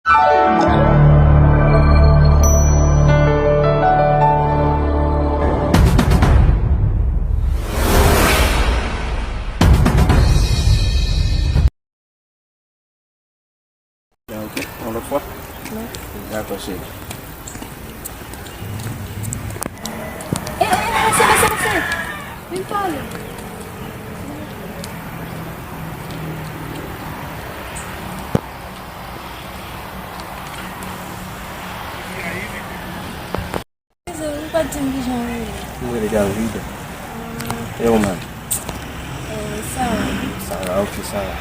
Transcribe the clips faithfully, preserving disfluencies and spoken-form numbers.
Ok, yon lòt fwa? Mèsi. Dakò, cheri. E, e, e, mesye, mesye, mesye! Vin pale. Dezole, ou pa t di m kijan ou rele. M rele David. E ou menm? Eh, Sarah. Sarah, ok, Sarah.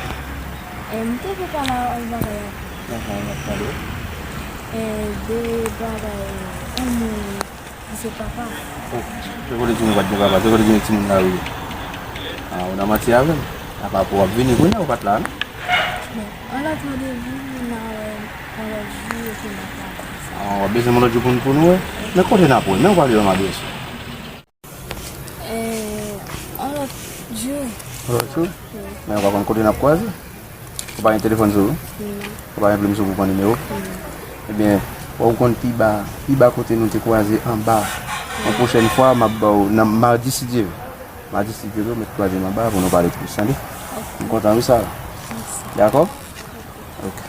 Eh, m te vle pale avè w yon bagay apre. Ahan, n ap pale. Eh, de bagay, yon moun ki se papa. Oh, se vre w te di m ou pa t gen papa, se vre w te gen timoun nan ri. Ah, ou nan manti avè m. Apa pou w ap vini kounye a, ou pa t la, non? Bon, an lòt randevou, n a wè yon lòt jou, epi n a pale ansanm. Ah, w ap bezwen yon lòt jou pou n, pou nou wè? Men kote n ap wè? Men ou pa vle ban m adrès ou? Eh, yon lòt jou. Yon lòt jou? Wi. Men ou pa konn kote n ap kwaze? Ou pa gen telefòn sou ou? Non. Ou pa gen plim sou ou pou pran nimewo? Non. Ebyen, w ap konn pi ba, pi ba kote nou te kwaze anba. Yon pwochèn fwa, m ap ba w nan madi si Dye vle. Madi si Dye vle, ou mèt kwaze m anba pou nou pale plis, tande? Ok. M kontan wi sa. Mèsi. Dakò? Ok.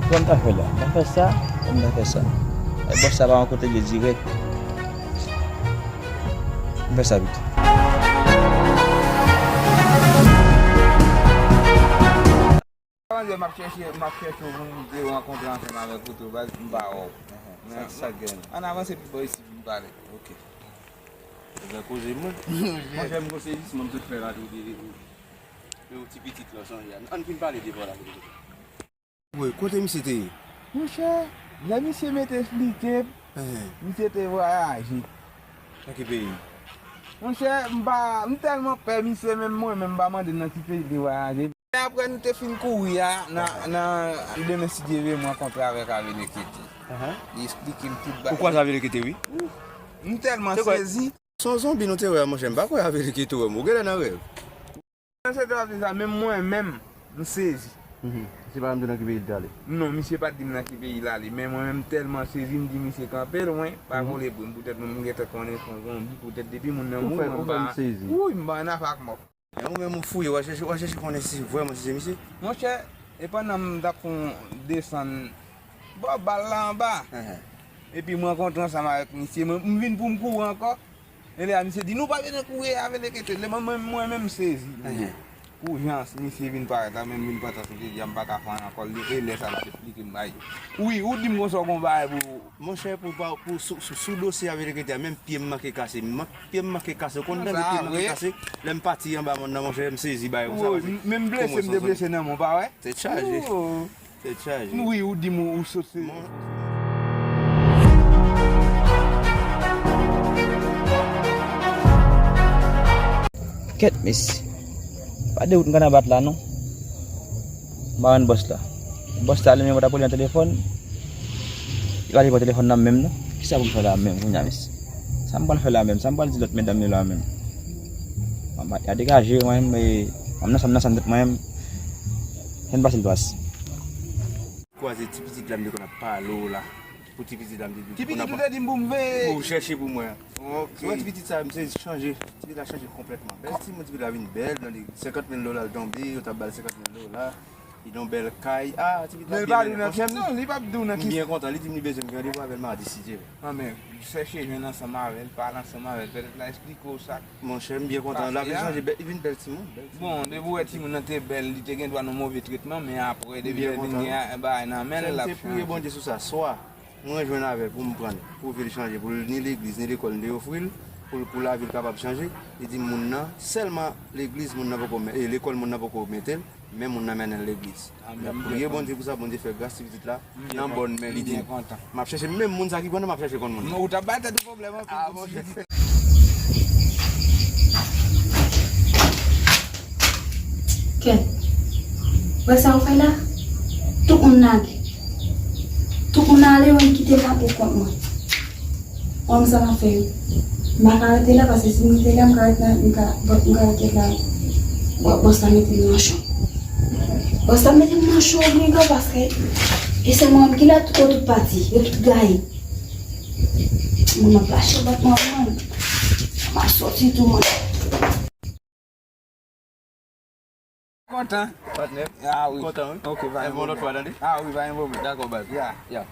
Sa m ta fè la? M ta fè sa? M ta fè sa? E bòs sa pa yon kote l ye dirèk. M fè sa pito. Manzè, m ap chèche, m ap chèche yon moun de rankontre ansanm avèk ou tou, baz, m pa wè w. Sa, sa gen. Ann avanse pi bò isit pou n pale. Ok. Ou gen koze mwen. Monchè, m gon sezisman m sot fè la tou de, de, de ti pitit la w sonje a. Ann vin pale devan la. Wi, kote misye te ye? Monchè, lè misye mete flite, misye te vwayaje. Nan ki peyi? Monchè, m pa, m tèlman pè misye, menm mwen menm m pa mande nan ki peyi li vwayaje. Apre nou te fin kouri a, nan, nan demen si Dye vle, m rankontre avèk Avelekete. Li eksplike m tout bagay. Ou kwaze Avelekete, wi? M tèlman sezi. Se yon zonbi nou te wè a, monchè, m pa kwè Avelekete wè m. Ou genlè nan rèv. Nan se te ap di sa, menm mwen menm, m sezi. Misye pa janm di w nan ki peyi l t ale? Non, misye pa t di m nan ki peyi l ale, men mwen menm m tèlman sezi, m di misye kanpe lwen, pa vole bri m, poutèt mwen m gentan konnen se yon zonbi, poutèt depi moun nan mouri, mwen m pa, wouy, m pa annafè ak mò. Men ou menm ou fouye, w a chèche, w a chèche konnen si vrèman si se misye. Monchè, e pandan m t ap fè yon desann bò bal la anba, epi m rankontre ansanm avèk misye, mwen, m vin pou m kouri ankò. E lè a misye di, "Nou pa bezwen kouri, Avelekete." Lè mwen, mwen, mwen menm m sezi. Kou jan misye vin parèt la, menm vin pantan sou pye, m pa ka fè anyen ankò. E lè sa l ap esplike m bagay. Wi, ou di m konsa w gon bagay pou. Monchè, pou, pou, sou, sou, sou dosye Avelekete a, menm pye m manke kase. M man-, pye m manke kase. Ou konn tande pye m manke kase? Lè m pati anba mòn nan, monchè, m sezi bagay konsa. Menm blese m te blese nan men w, pa wè? Tèt chaje. Tèt chaje. Wi, ou di m ou sot se. Kèt, mesye. Pa de wout m ka nan bat la, non. M pa jwenn bòs la. Bòs la, li menm, mwen t ap rele nan telefòn. Li pa te pran telefòn nan menm, non. Kisa pou m fè la menm, kounye a, mesye? Sa m pral fè la menm? Sa m pral di lòt medam yo la menm? Mwen pa, y a degaje, mwen menm, e, mwen nan sa, m nan sa, mwen menm. Fè n pase l pas. Kwaze ti pitit la m te konn ap pale w la. Pou ti pitit la m te di. Ti pitit ou te di m pou m veye. Pou w chèche pou mwen. Ok. Ou wè ti pitit sa, m sezi chanje. Ti pitit la chanje konplètman. Bèl timoun, ti pitit la vin bèl, tande senkant mil dola l tonbe, yo t ap ba l senkant mil dola. Yon bèl kay. Ah, ti pitit la byen. Men li pa di w nan ki sans, li p ap di w nan ki sans. M byen kontan. Li di m li bezwen m gen randevou avè l madi, si Dye vle. An, men chèche jwenn ansanm avè l, pale ansanm avè l, pètèt l a eksplike w sa. Monchè, m byen kontan. L ap chanje, li vin bèl timoun, bèl timoun. Bon, depi w wè timoun nan te bèl, li te gen dwa nan move tretman, men apre, depi lè l vin gen bagay nan men l, l ap chanje. M te priye Bondye sou sa. Swa mwen jwenn avè l pou m pran l, pwouve l chanje, pou l ni legliz, ni lekòl, m te ofri l, pou l, pou lavi l kapab chanje. Li di m moun nan, sèlman legliz moun nan poko, e lekòl moun nan poko mete l, men moun nan mennen l legliz. M ap priye Bondye pou sa, Bondye fè gras ti pitit la nan bòn men li di m. M ap chèche menm moun sa ki pran nan, m ap chèche konn moun nan. Ou t ap bay tèt ou pwoblèm anpil. Ah, monchè. Kèt. Wè sa w fè la? Tout moun lage. Tout moun ale, wi, kite m la pou kont mwen. Wè m sa m ap fè yo. M pa ka rete la, paske si m rete la, m ka rete la, m ka, m ka rete la. Bò-, bòs la mete m nan cho. Bòs la mete m nan cho, wi, paske e sèlman mwen ki la, tout, tout pati, yo tout gaye. Mwen, m ap lache bòt mwen, mwen. M ap soti tou, mwen. Kontan. Patnè. Ah wi. Kontan, wi. Ok, pa gen pwoblèm. Yon lòt fwa, tande. Ah wi, pa gen pwoblèm. Dakò, baz. Ya, ya.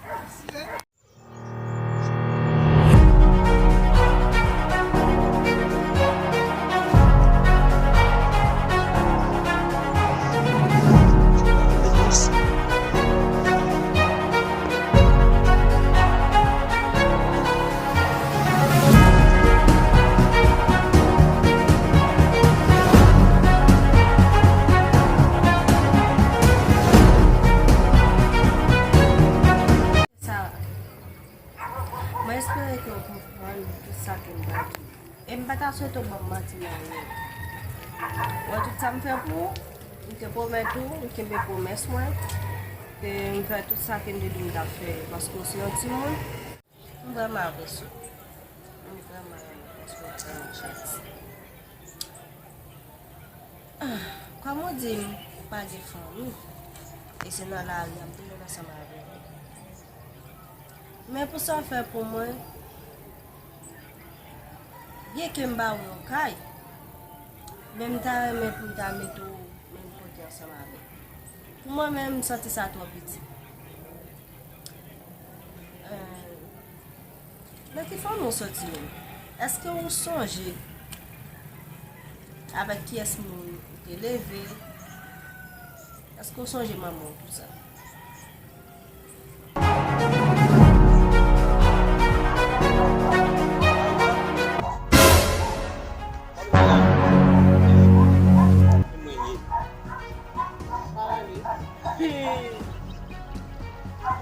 Sa, mwen espere ke w konprann tout sa ke m pral di. E m pa ta swete w ban m manti nan anyen. Wè tout sa m fè pou ou, m te pwomèt ou, m kenbe pwomès mwen, e m fè tout sa ke m te di m t ap fè, paske w se yon timoun. M vrèman apresye w. M vrèman renmen w, paske w vrèman janti. Ah, kòm ou di m, ou pa gen fanmi, e se nan lari a m te jwenn ansanm avèk ou. Men pou sa w fè pou mwen, byenke m ba ou yon kay, men m ta renmen pou m ta mete w menm kote ansanm avèk mwen. Pou mwen menm, m santi sa twò piti. Eh, nan ki fanmi w soti menm? Èske ou sonje avèk kiyès moun ou te leve? Èske ou sonje manman w tou sa?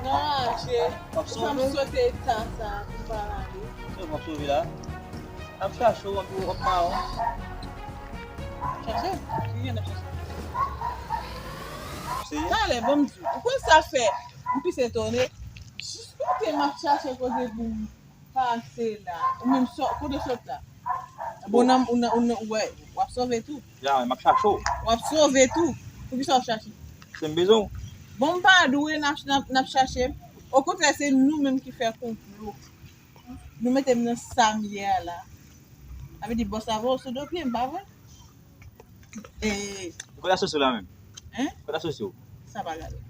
Nan raje, w ap sove? Fè m sote eta sa pou m pa rale. Sa w ap sove la? N ap chache w anpi w ap mawon. Chache? Ki jan n ap chache? Talè, bon, m di w. Ou konn sa fè? M plis etone. Jis kote m ap chache kote pou m pase la. Ou menm sò-, kote w sot la? Bon, nan, ou nan, ou nan, w ap sove tou. Ya, m ap chache w. W ap sove tou. Poukisa w ap chache? Se m bezwen w. Bon, m pa dwe n ap, n ap, n ap chache. Okontrè, se nou menm ki fè konplo. Nou mete m nan sa m ye a la. Sa vle di bòs la voye w sou do pye m, pa vre? E kote asosye w la menm? Hein? Kote asosye w? Sa pa gade.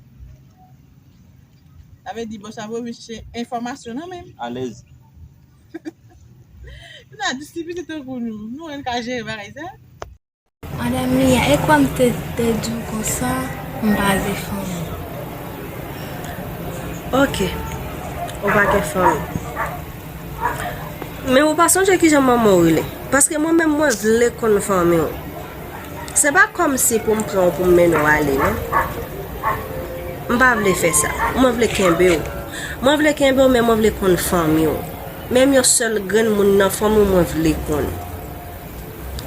Sa vle di bòs la voye m chèche enfòmasyon nan men m. Alèz. Nou ta di si pitit tankou nou, nou wè n ka jere bagay sa. Madanm Mia, e kwè m te, te di w konsa, m pa gen fanmi. Ok, ou pa gen fanmi. Men ou pa sonje kijan manman w rele? Paske mwen menm, mwen vle konn fanmi w. Se pa kòmsi pou m pran w pou m mennen w ale, non. M pa vle fè sa. Mwen vle kenbe w. Mwen vle kenbe w, men mwen vle konn fanmi w. Menm yon sèl grenn moun nan fanmi w, mwen vle konn.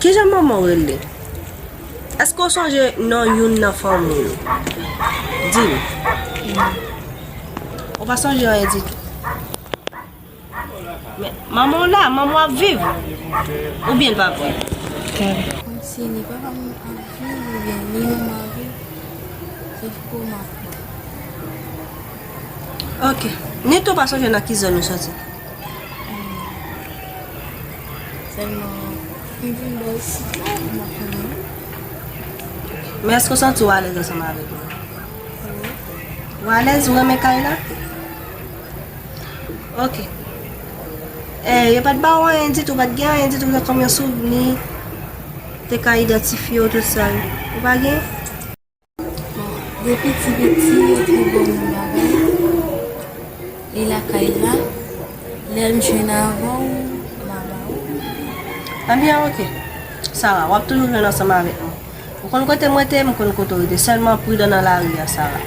Kijan manman w rele? Èske w sonje non youn nan fanmi w? Di m. Ou pa sonje anyen ditou. Men, manman w la, manman w ap viv? Oubyen l p ap viv? Kòmsi ni papa m ap viv, oubyen ni manman ap viv, se kòman. Ok. Ni tou pa sonje nan ki zòn ou soti? Sèlman, m vin bò isit la, m ap konnen. Men èske w santi w alèz ansanm avèk mwen? Ou alèz, ou renmen kay la? Ok. Eh, yo pa t ba ou anyen ditou, pa t gen anyen ditou, se kòm yon souvni te ka idantifye w tout sa yo. Ou pa gen? Bon, depi ti piti, yo te ban m yon bagay. Li lakay la. Lè m jwenn avè w, m a ba ou. Ebyen, ok. Sarah, w ap toujou jwenn ansanm avèk mwen. Ou konn kote m rete, m konn kote w rete. Sèlman pridan nan lari a, Sarah.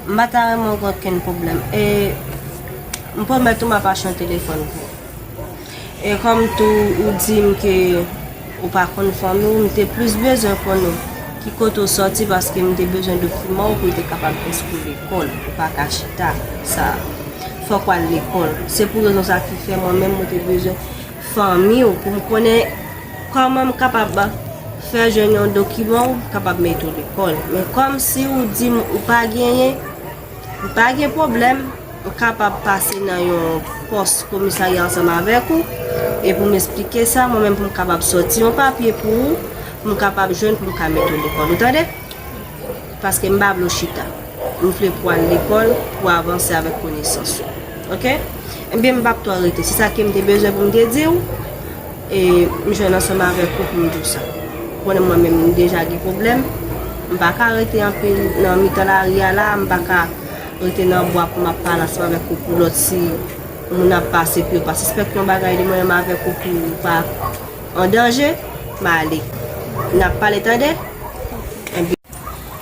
M pa ta renmen w gen okenn pwoblèm. E m pwomèt ou m ap achte yon telefòn pou ou. E kòm tou ou di m ke ou pa konn fanmi w, m te plis bezwen konnen ki kote w sòti paske m te bezwen dokiman w pou w te kapab enskri w lekòl. Ou pa ka chita, Sarah. Fòk w al lekòl. Se pou rezon sa ki fè mwen menm mwen te bezwen fanmi w pou m konnen kòman m kapab fè jwenn yon dokiman w kapab mete w lekòl. Men kòm si ou di m ou pa genyen, m pa gen pwoblèm, m kapab pase nan yon pòs komisarya ansanm avèk ou e pou m esplike sa, mwen menm pou m kapab sòti yon papye pou ou, pou m kapab jwenn pou m ka mete w lekòl. Ou tande? Paske m pa vle w chita. M vle pou w al lekòl, pou w avanse avèk konesans ou. Ok? Ebyen, m p ap twò rete. Se sa ke m te bezwen pou m te di w. E m jwenn ansanm avèk ou pou m di w sa. Ou konnen mwen menm, m deja gen pwoblèm. M pa ka rete anpil nan mitan lari a la. M pa ka rete nan bwa pou m ap pale ansanm avèk ou pou lòt si moun ap pase pou yo pa sispèk yon bagay de mwen menm avèk ou pou w pa an danje. M ale. N ap pale, tande?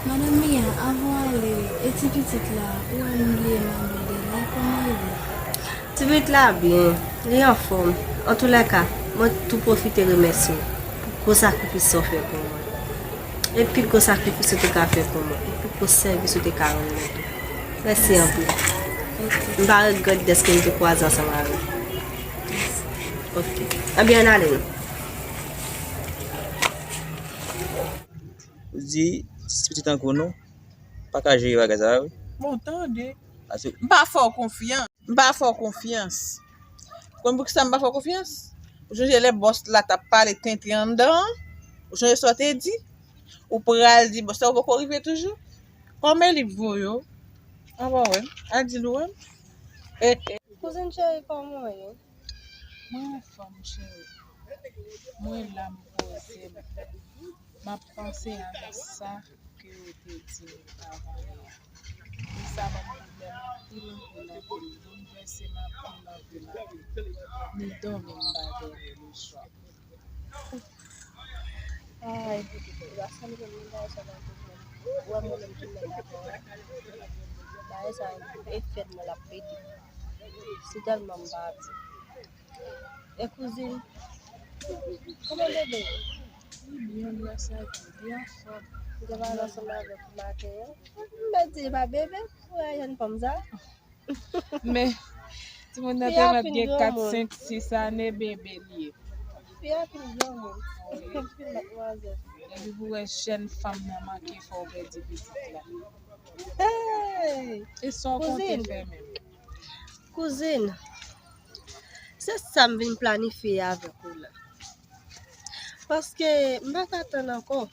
Madanm Mia, avan w ale, e ti pitit la, ou wè m bliye mande de li, kòman l ye? Ti pitit la byen, li anfòm. Antoulèka, mwen tou pwofite remèsye w pou gwo sakrifis sa w fè pou mwen. E pi gwo sakrifis ou te ka fè pou mwen, e pi gwo sèvis ou te ka rann mwen tou. Mèsi anpil. Ok. M pa regrèt dèske m te kwaze ansanm avè w. Ok. Ebyen, ann ale nou. Ou di, ti pitit tankou nou, pa ka jere bagay sa yo. Bon, tande. Paske m pa fè w konfyans. M pa fè w konfyans. Ou konn poukisa m pa fè w konfyans? Ou sonje lè bòs la t ap pale tenten anndan an? Ou sonje sa w te di? Ou pral di bòs la ou poko rive toujou? Kòman li voye w? Apa w wè? Al di l ou wè m. Kouzin cheri, kòman w ye? Mwen anfòm, cheri. Mwen la, m poze m. M ap panse avèk sa ke yo te di m avan yè a. E sa ban m pwoblèm anpil, anpil, anpil. Boulvèse m anpil, anpil, anpil. Ni dòmi m pa dòmi leswa. Ay, la sa m gen moun bagay sa nan tout moun. Ou wè mwen menm ki menm avè w. Bagay sa e fèt mwen l ap pete. Se tèlman m pa di. E kouzin, kòman bebe? Li byen, gras a Dye, li anfòm. M te pale ansanm avèk ou maten an. M di li pa bebe, ou wè jèn fanm sa? Men, timoun nan te mèt gen kat, senk, sis ane, bebe li ye. Fi a fin granmoun. Fin matmwazèl. Epi pou wè jèn fanm nan manke fè w pèdi pitit la. Hey! E sa w konte fè menm? Kouzin, se sa m vin planifye avèk ou la. Paske m pa ka tann ankò.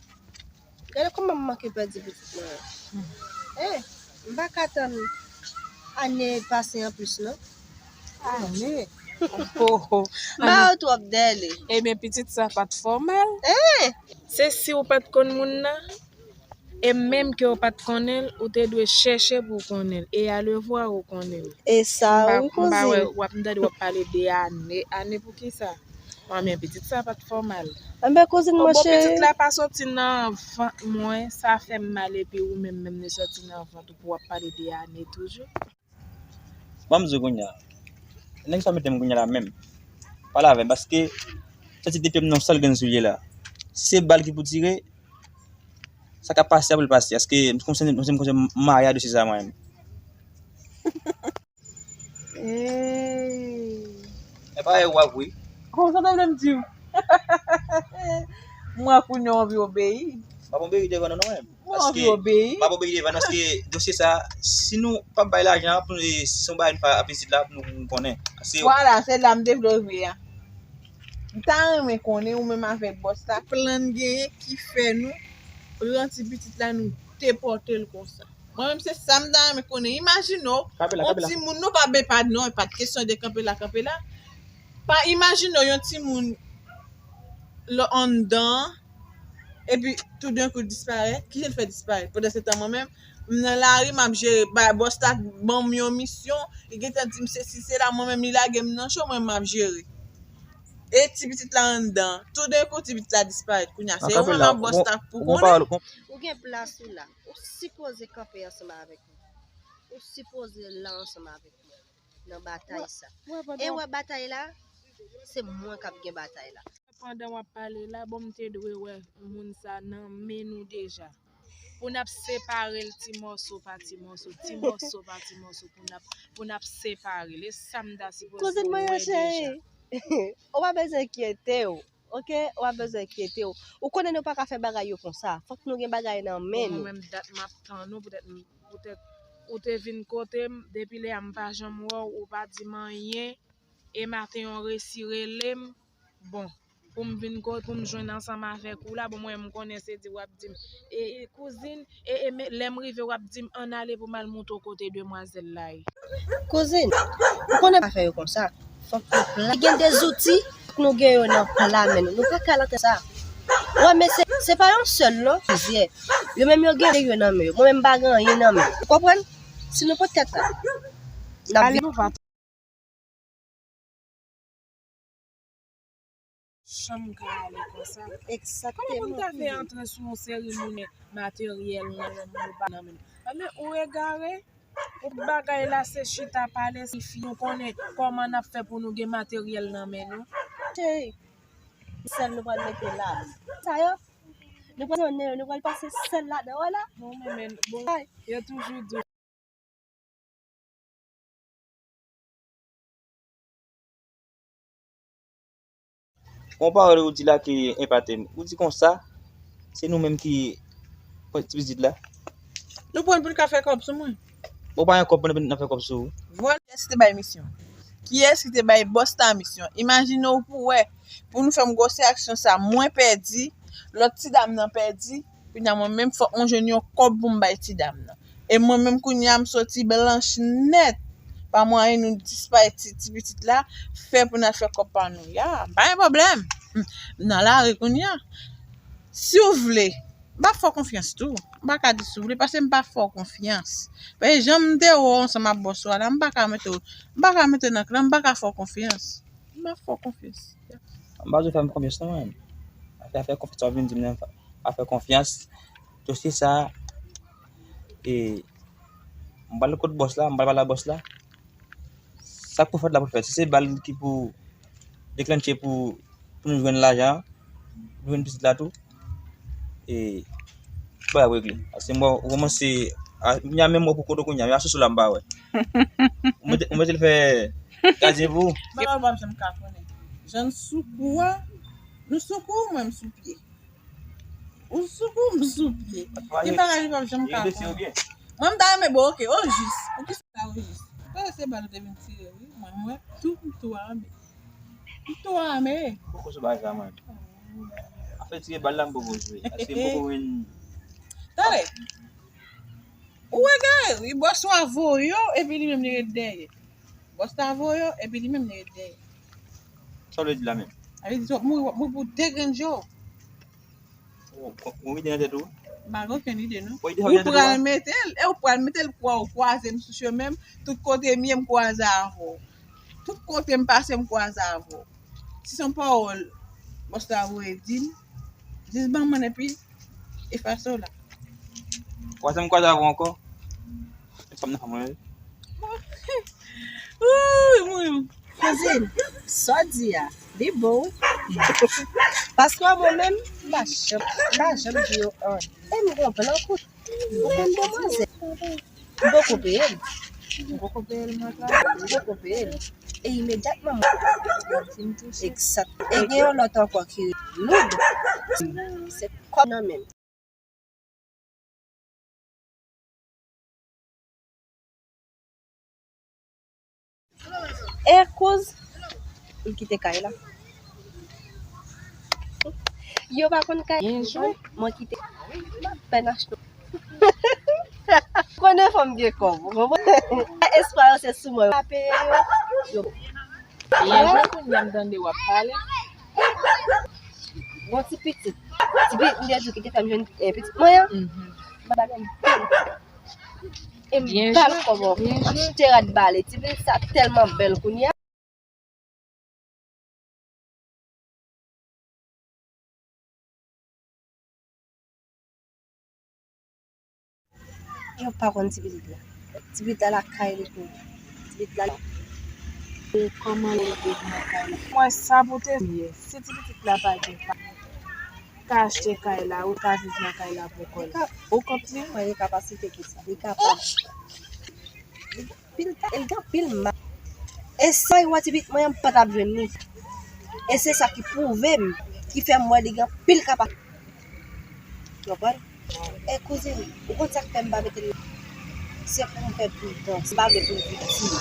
Gade kòman m manke pèdi pitit mwen an. Eh, m pa ka tann ane pase anplis non. Ane? Oh, oh. M pa wè w twòp dèyè li. Ebyen, pitit sa pa t fòmèl. Eh! Se si w pa t konn moun nan, e menm ke w pa t konnen l, ou te dwe chèche pou w konnen l. E alevwa ou konnen l. E sa wi, kouzin. M pa wè, w ap, m tande w ap pale de ane. Ane poukisa? Mwen, men pitit sa pa t fòmèl. Enben, kouzin mwen cheri. Bon, pitit la pa soti nan vant mwen, sa fè m mal, epi ou menm, menm li soti nan vant ou pou w ap pale de ane toujou. Ban m di w kounye a. Nèg sa mete m kounye a la menm. Pale avè m, paske sa ti depi m nan sal grenn soulye la. Si se bal ki pou tire, sa ka pase, apre l pase. Paske m konsène, m konsène maya dosye sa mwen menm. Hey. E pa e w ak wi. Konsa ta vle m di w. Mwen kounye w anvi obeyi. M ap obeyi devan nou non menm. Mwen anvi obeyi. M ap obeyi devan nou, paske dosye sa, si nou pa bay lajan, pou nou, si se yon bagay nou pa ap isit la, pou nou konnen. Vwala, se la m te vle rive a. M ta renmen konnen ou menm avèk bòs la, plan genyen ki fè nou pran ti pitit la, nou depòte l konsa. Mwen menm se sa m ta renmen konnen. Imajine w, yon timoun, nou pa bay pa non, e pa t kesyon de kanpe la, kanpe la. Pa imajine w yon timoun anndan, epi toudenkou l disparèt. Kijan l fè disparèt? Pandan se tan mwen menm, m nan lari, m ap jere. Bòs la ban m yon misyon, li gentan di m sesi, sela, mwen menm li lage m nan cho, mwen m ap jere. E ti pitit la anndan, toudenkou ti pitit la disparèt. Kounye a se yo menm ap bòs la pou konnen. Ou gen plas ou la. Ou sipoze kanpe ansanm avèk mwen. Ou sipoze la ansanm avèk mwen nan batay sa. E wè batay la, se mwen k ap gen batay la. Pandan w ap pale la, bon, m te dwe wè moun sa nan men nou deja. Pou n ap separe l ti mòso pa ti mòso, ti mòso pa ti mòso, pou n ap, pou n ap separe l. E sa m ta sipoze wè deja. Kouzin mwen cheri, ou pa bezwen enkyete w. Oke, w ap bezwen enkyete w. Ou konnen nou pa ka fè bagay yo konsa. Fòk nou gen bagay nan men nou. Mwen menm dat m ap tann ou, poutèt, poutèt ou te vin kote m, depi lè a m pa janm wè w, ou pa di m anyen. E maten yon resi rele m, bon, pou m vin kote, pou m jwenn ansanm avèk ou la, bon, mwen m konnen se di w ap di m. E, e kouzin, e, e lè m rive w ap di m ann ale pou m al montre w kote demwazèl la ye. Kouzin, ou konnen pa fè yo konsa. Fòk nou pla. Gen de zouti, fòk nou gen yo nan pla men nou. Nou pa ka lante sa. Ou wè, men se, se pa yon sèl non, plizyè. Yo menm yo gen yo nan men yo. Mwen menm m pa gen anyen nan men. Ou konprann? Si nou pot tèt la. N ap viv. Janm ka ale konsa. Kòman pou n ta fè antre sou yon seri moun materyèl nan men nou, pa nan men nou? Anben, ou egare. Ou bagay la se chita pale, se fi nou konnen kòman n ap fè pou nou gen materyèl nan men nou. Cheri, sèl nou pral mete la. Sa yo, nou pral nan yo, nou pral pase sèl ladan, wè la. Bon, men, men, bon, yo toujou di. Yon pawòl ou di la ki enpate m. Ou di konsa, se nou menm ki pran ti pitit la. Nou pran l pou n ka fè kòb sou mwen. Bon, pa gen kòb pou n ap fè kòb sou ou. Vwala. Kiyès ki te bay misyon? Kiyès ki te bay bòs la misyon? Imajine w pou wè, pou nou fè m gwosè aksyon sa, mwen pèdi, lòt ti dam nan pèdi, kounye a mwen menm fòk mwen jwenn yon kòb pou m bay ti dam nan. E mwen menm kounye a m soti blanch nèt. Pa mwayen nou disparèt ti, ti pitit la, fè pou n al fè kòb pa nou. Ya, pa gen pwoblèm. M nan lari kounye a. Si w vle, m pa fè w konfyans tou. M pa ka di si w vle, paske m pa fè w konfyans. Paske jan m te wè w ansanm ak bòs ou a la, m pa ka mete w, m pa ka mete w nan klan, m pa ka fè w konfyans. M pa fè w konfyans. M pa bezwen fè m konfyans non mwen. Afè, afè konfyans w ap vin di m nan, afè konfyans. Dosye sa, e, m pral kot bòs la, m pral pale ak bòs la. Sa k pou fèt la pou fèt. Si se bal ki pou deklannche pou, pou nou jwenn lajan, jwenn pitit la tou. E, bagay ap regle. Paske m wè ou kòmanse, a, kounye a menm mwen pou kote kounye a, men asou sou la m pa wè. Ou mete, ou mete l fè gadyen pou ou. Bagay ou p ap janm ka konnen. Jan n sou kou a, nou sou kou, mwen m sou pye. Ou sou kou, m sou pye. Ki bagay li p ap janm ka konnen. Mwen m ta renmen, bon, oke, o jis. Poukisa o jis? Paske se bal ou te vin tire, wi. Mwen, mwen, tou, m tou ame. M tou ame. Poko sou bagay sa, mwen. Afè tire bal la, m poko jwe. Paske m poko win. Tande. Ou egare, wi, bòs ou a voye w, epi li menm li ret dèyè. Bòs la voye w, epi li menm li ret dèyè. Sa w vle di la menm? Sa vle di w ap mouri, w ap mouri pou de grenn je w. Ou, ou, ou ide nan tèt ou? M pa gen okenn ide, non. Ou pral mete l, e ou pral mete l, kwa, ou kwaze m sou chemen m, tout kote m ye, m kwaze avè w. Tout kote m pase, m kwaze avè w. Si se yon pawòl, bòs la voye di m, jis ban mwen epi efase w la. Kwaze m kwaze avè w ankò. Fanm nan fanm mwen. Wouy, mwen. Kouzin, sa w di a, li bon wi. Paske mwen menm, m pa janm, m pa janm di yo anyen. E m gon plan kout. Ou konn demwazèl. M poko peye l. M poko peye l, mwen travay. M poko peye l. E imedyatman, mwen. Egzak. E gen yon lòt ankò ki loud. Se kòb nan men m. E kouz, m kite kay la. Yo pa konn kay. Byen jwe. Mwen kite. M ap fè n achte. Mande fanm gen kòb, ou konprann? Espwa yo se sou mwen yo peye yo. Yo. Byen jwe, kounye a m tande w ap pale. Bon, ti pitit. Ti pitit, m te di w ki te fè m jwenn, eh, pitit mwen an. Mhm. M ba l anpil. E m ba l kòb. Byen jwe. M achte rad ba li. Ti pitit sa tèlman bèl kounye a. Yo pa konn ti pitit la. Ti pitit la lakay li kounye a. Ti pitit la. E kòman li te vin lakay li? Mwen sa pou te ye. Si ti pitit la pa gen pa, ka achte kay la, ou ka viv nan kay la pou kò l. Ou kont li? Mwen gen kapasite pou sa. Li kapab. Pil ta, el gen pil ma. E san yo wè ti pitit mwen an, m pa t ap jwenn li. E se sa ki pwouve m, ki fè m wè li gen pil kapa. Konprann? E kouzin, ou konn sa k fè m pa mete l? Se pou m fè pridans, m pa vle pou l viktim.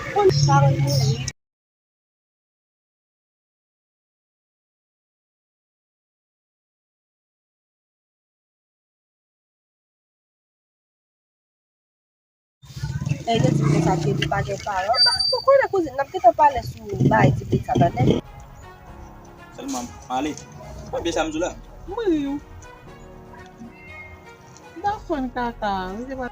Ou konn sa yo mouri. E yo di m konsa ke li pa gen paran. Ou konnen kouzin, n ap gentan pale sou bagay ti pitit sa, tande? Sèlman, m ale. Ou konn byen sa m di w la? M ri w. M ta fon kaka, m te pa